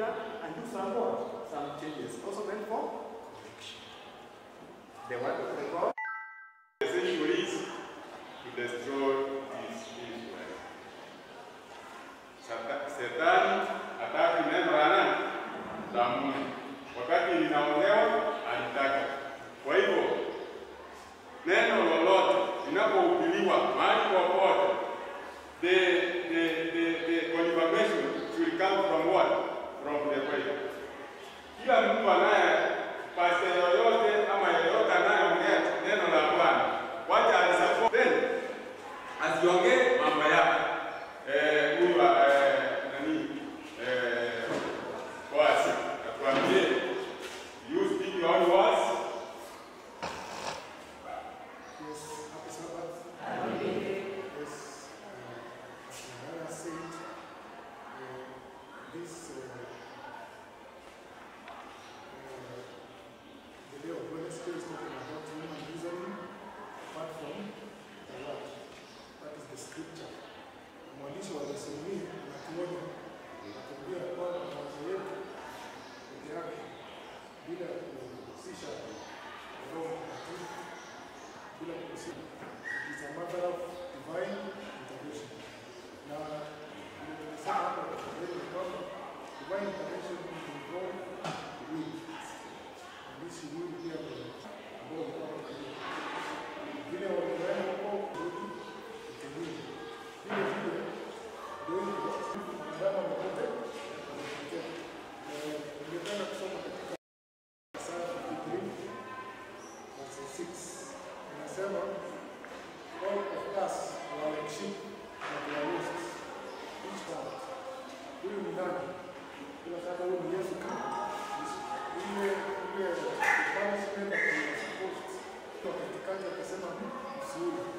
reconsider and do some what? Some changes. Also meant for correction. The word of the God. Essentially is to destroy this Israel. Shetani hataki neno la nani? La Mungu. Wakati linaongewa alitaka. Kwa hivyo neno lolote linapohubiriwa mahali popote, the confirmation should come from what? From the Bible. Kila mtu anaye pastor yoyote ama yoyote anayeongea neno la Bwana, wacha alisupport, then asiongee mambo yake. Huyu nani Boaz atuambie, you speak your own words. Yes, happy Sabbath. Yes, as Nehemiah said, this the day of Wednesday is talking about human reasoning apart from the word. That is the scripture. Mwandishi wa lesson hii anatuonya, anatuambia kwamba mawazo yetu peke yake bila kuhusisha Roho Mtakatifu, bila kuhusisha, it is a matter of divine intervention. Na vile tumesema hapa mbele ni kwamba divine intervention